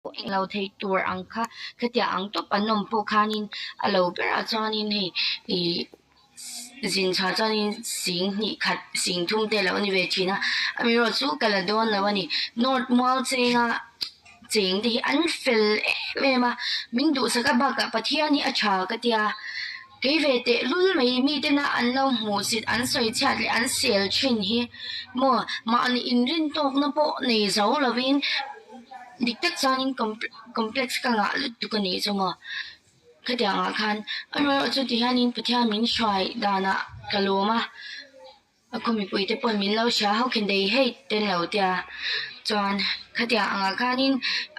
Englo thei tur ang kha khatiang ang tawp an awm pawh khanin a lo berah chuanin hei ih zin chhuah chuanin sing hnih khat sing thum te a lo ni ve thin a amaherawh chu ka la dawn lo a ni north mual chenga cheng te hi an fel em em a min duhsak a bakah Pathian hi a tha ka tia kei ve teh lul mai mite na an lo hmuh sit an sawi chhiat leh an sel thin hi maw mahni inrin tawkna pawh nei zo lovin. Dik tak chuanin complex ka ngah lutuk a nih chu maw khatiang ah khan amaherawh chu ti hianin Pathian min hruai danah ka lawm a a khaw mipui te pawhin min lo hria ho khin dei hei te an lo tia chuan khatiang angah khanin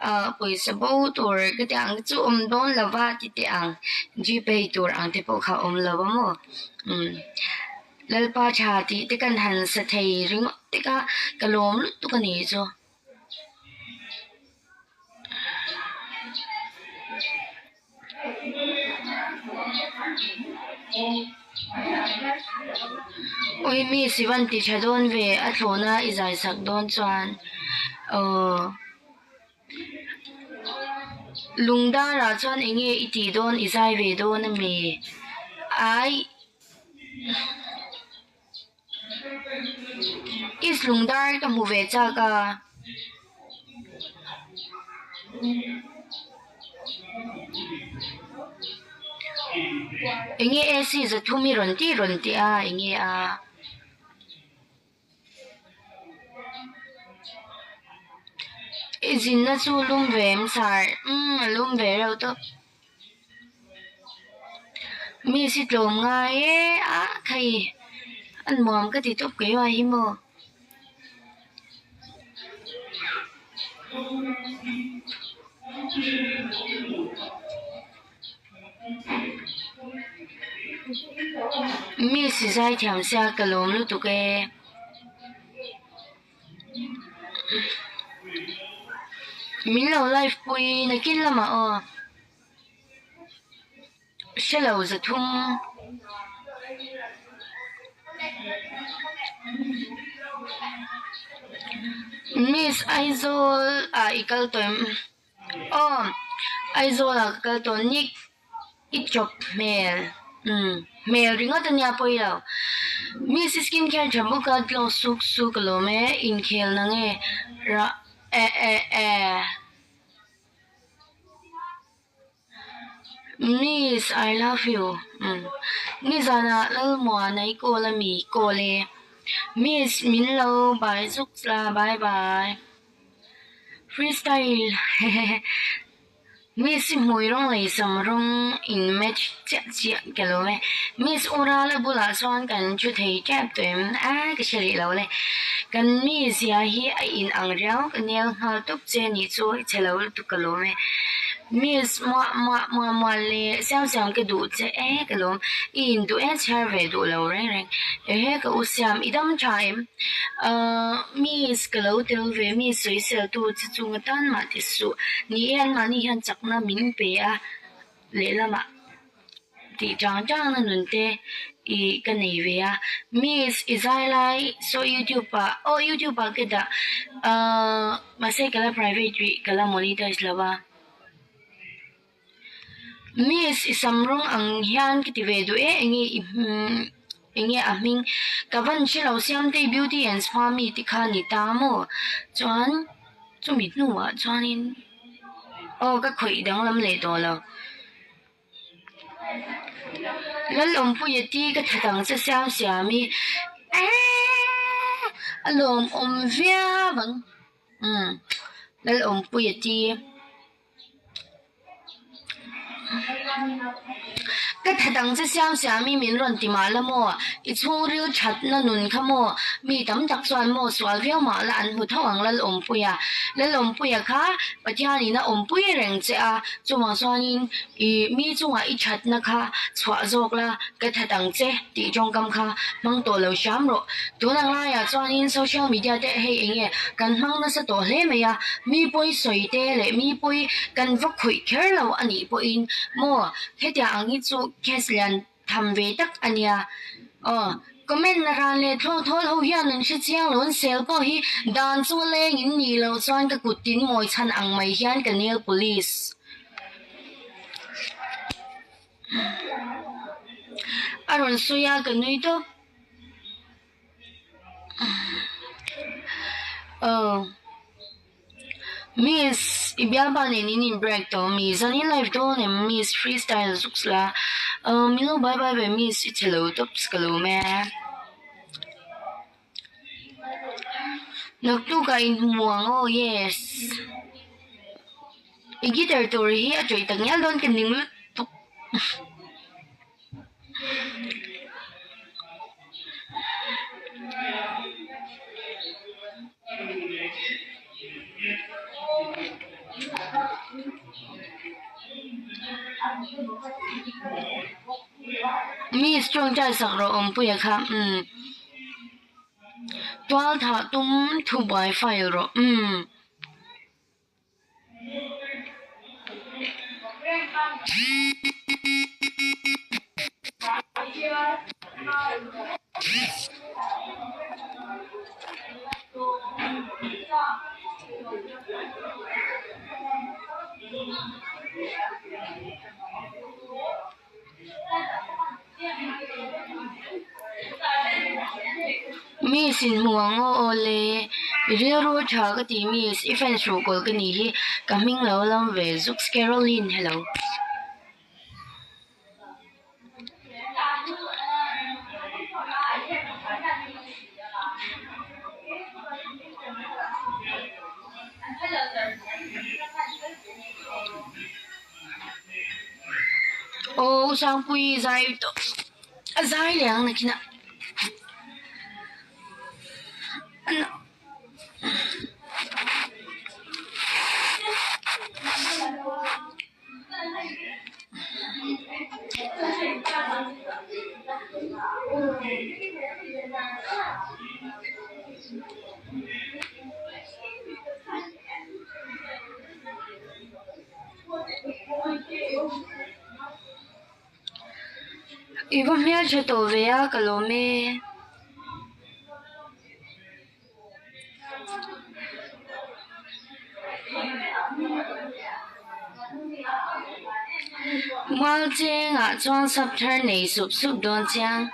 ah pawisa bo tur khatiang ang chu awm dawn lo va ti teh ang gpay tur ang te pawh kha awm lo va maw umm Lalpa tha tih te kan han sa thei ringawt te kha ka lawm lutuk a nih chu. Ui mi Sivan ti tha dawn ve a thlawhna i zai sak dawn chuan aww Lungdarah chuan eng nge i tih dawn i zai ve dawn a mi ai. East Lungdar ka hmu ve chak a. Enge AC zathum hi rawn tih rawn tih a enge a. I zinna chu lum ve em sar umm a lum ve reuh tawp. Mi si tlawm ngai e a khai a nuam ka ti tawp keimah hi maw. Mi si zai thiam sia ka lawm lutuk e. Min lo live pui nakin lamah aw. Hrelo zathum. Miss Aizawl ah i kal tawh em? Aw Aizawl ah ka kal tawh Nick i chawp hmel umm hmel ringawt ania pawi lo. Miss i skin care tha bawk a glow suk suk alawm e inkhel na nge rah eh eh eh. Miss I love you umm nizanah Lalmuana i call a mi call e Miss min lo bye zuk la bye bye Freestyle hehehe Miss i hmui rawng lei sam rawng in match chiah chiah ka lo e Miss u Rala bulah chuan kan thu thei tep tawh em a ka hre rih lo le kan mizia hi a in ang riau ka nel nghal tawp che nih chu i chhe lo lutuk ka lawm e Miss muah muah muah muah le siam siam ka duh che e ka lawm i in duh e chhiar ve duh lo reng reng ehe ka u siam i dam tha em ahh Miss ka lo tel ve Miss sawisel tu che chunga tan mah ti suh ni e anmahni hian chakna min pe a lehlamah. Tih chang chang na nun te ih ka nei ve a miss i zai lai saw youtube ah aw youtube ah ka dah ahh mahse ka la private rih ka la monetize lo a miss i sam rawng ang hian ka ti ve duh e enge i enge a hming ka van hre lo Siamtei beauty and spa mi te kha ni ta maw chuan chumi hnuah chuanin aw ka khawih danglam leh tawh lo. Lalawmpuia ti ka that ang che siam siam i eehh a lawmawm viau ang umm Lalawmpuia ti. Ka that ang che siam siam i min rawn ti mah la maw? I chhungril thatna nun kha maw? Mi tam tak chuan maw sual viau mah la an hmu tho ang Lalawmpuia. Lalawmpuia kha Pathianin a awmpui reng che a, chuvang chuanin i mi chungah i thatna kha chhuah zawk la, ka that ang che tih tawngkam kha hmang tawh lo hram rawh. Tuna ngaiah chuanin social media te hei eng nge kan hmang nasa tawh hle mai a, mi pawi sawi te leh mi pawi kan va khawih kher lo a nih pawhin maw hetiang ang hi chu case lian tham ve tak a nia. Aw. Comment na ran leh thlawh thawl ho hian an hre chiang lo an sel pawh hi dan chu a leng in nih loh chuan ka kut tin mawi chhan ang mai hian ka nail polish a rawn sawi a ka nui tawp. Aw. Miss, i bialpa nen in in break tawh mi? Zanin live dawn em miss freestyle zuk la Aw min lo bye bye ve miss i che lo tawps ka lo me. Naktukah in hmu ang aw yes. I guitar tur hi a tawih tak ngial dawn ka ning lutuk. Miss tawngtai sak rawh awmpuia kha umm tual thah tum thubuai file rawh umm. Miss in hmu ang aw aw le i rilru a tha ka ti miss i fans ruhkawl ka nih hi ka hming lo lam ve zuks Caroline hello. Aw u Sangpuii zai tawh a zai leh ang nakinah. I va hmeltha tawh ve a ka lawm e. Mualchengah chuan sap thar nei sup sup dawn chiang.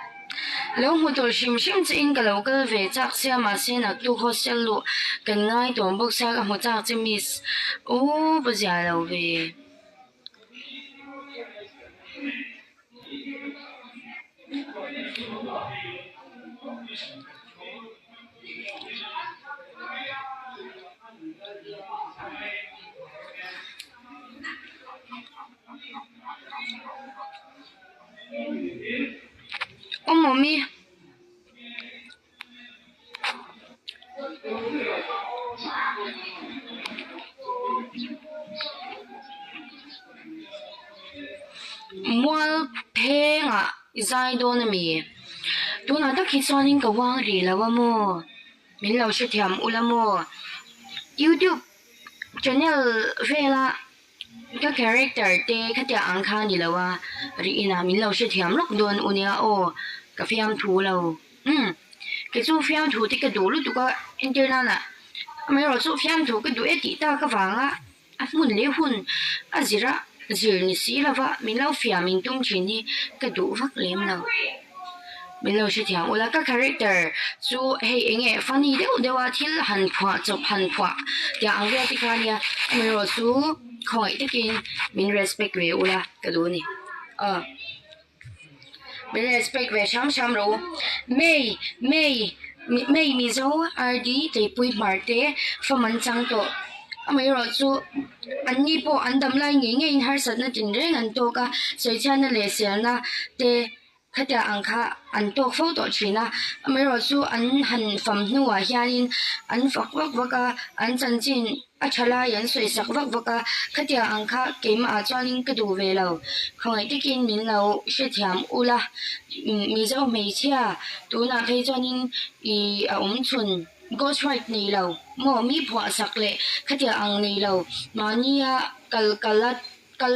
Lo hmu tur hrim hrim che in ka lo kal ve chak sia mahse naktuk hostel luh kan ngai tawm bawk sia ka hmu chak che miss u va zia lo ve. Awm awm i. Mual phengah i zai dawn a mi? Tunah tak hi chuanin ka uang rih lo a maw? Min lo hrethiam ula maw? Youtube channel vela. Ka character te khatiang ang kha ni lo a, ri inah min lo hrethiam lawk dawn u nia aw, ka fiamthu lo. Umm, kei chu fiamthu te ka duh lutuk a, entir nana amaherawh chu fiamthu ka duh e tih tak avanga a hmun leh hun a zir a, zir ni si lova min lo fiam in tum thin hi ka duh vak lem lo. Min lo hrethiam ula, ka character chu hei eng nge funny deuh deuh a thil han phuah chawp han phuah tiang ang vel te kha ania amaherawh chu khawngaih takin min respect ve ula ka duh a ni aw min respect ve hram hram rawh u May May May Mizo RD Tleipui Hmar te fam an chang tawh amaherawh chu an ni pawh an dam lai ngei ngeiin harsatna tinreng an tawk a sawichhiatna leh selna te. Khatiang ang kha an tawk fo tawh thin a, amaherawh chu an han fam hnuah hianin an fak vak vak a, an chanchin a tha lai an sawi sak vak vak a, khatiang ang kha keimahah chuanin ka duh ve lo. Khawngaih takin min lo hrethiam ula, Mizo hmeichhia tunah phei chuanin ih a awm chhun ghost ride nei lo maw mi phuah sak leh khatiang ang nei lo mahnia kal kal a. kal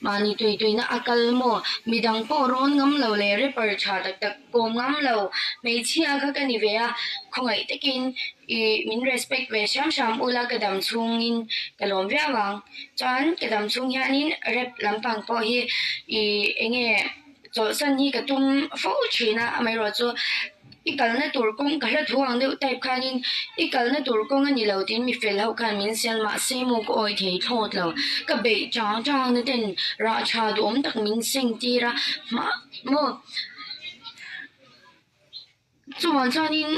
mahni tui tuina a kal maw midang pawh rawn ngam lo leh rapper tha tak tak kawm ngam lo hmeichhia kha ka ni ve a khawngaih takin ih min respect ve hram hram ula ka dam chhungin ka lawm viau ang chuan ka dam chhung hianin rap lampang pawh hi ih eng nge chawlhsan hi ka tum fo thin a amaherawhchu I kalna tur kawng ka hla thu ang deuh type khanin i kalna tur kawng a ni lo tiin mi fel ho khan min sial mahse maw ka awi thei thlawt lo. Ka beih chang chang na ten rah tha duhawm tak min seng tir a hmah maw chuvang chuanin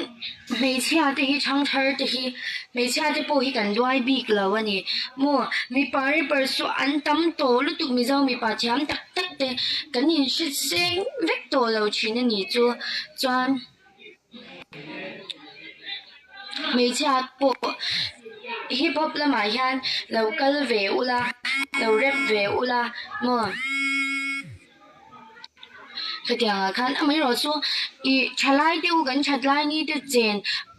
hmeichhia te hi thangthar te hi hmeichhia te pawh hi kan duai bik lo a ni maw mipa rapper chu an tam tawh lutuk mizo mipa thiam tak tak te kan inhre seng vek tawh lo thin a nih chu chuan hmeichhia pawh hip hop lamah hian lo kal ve ula lo rap ve ula maw hetiang ah khan amaherawh chu ih thalai te u kan that lai ni te chen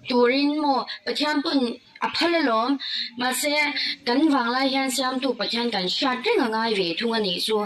turin maw Pathian pawn A phal alawm. Mahse, kan vanglai hian Siamtu Pathian kan hriat reng a ngai ve thung a nih chu.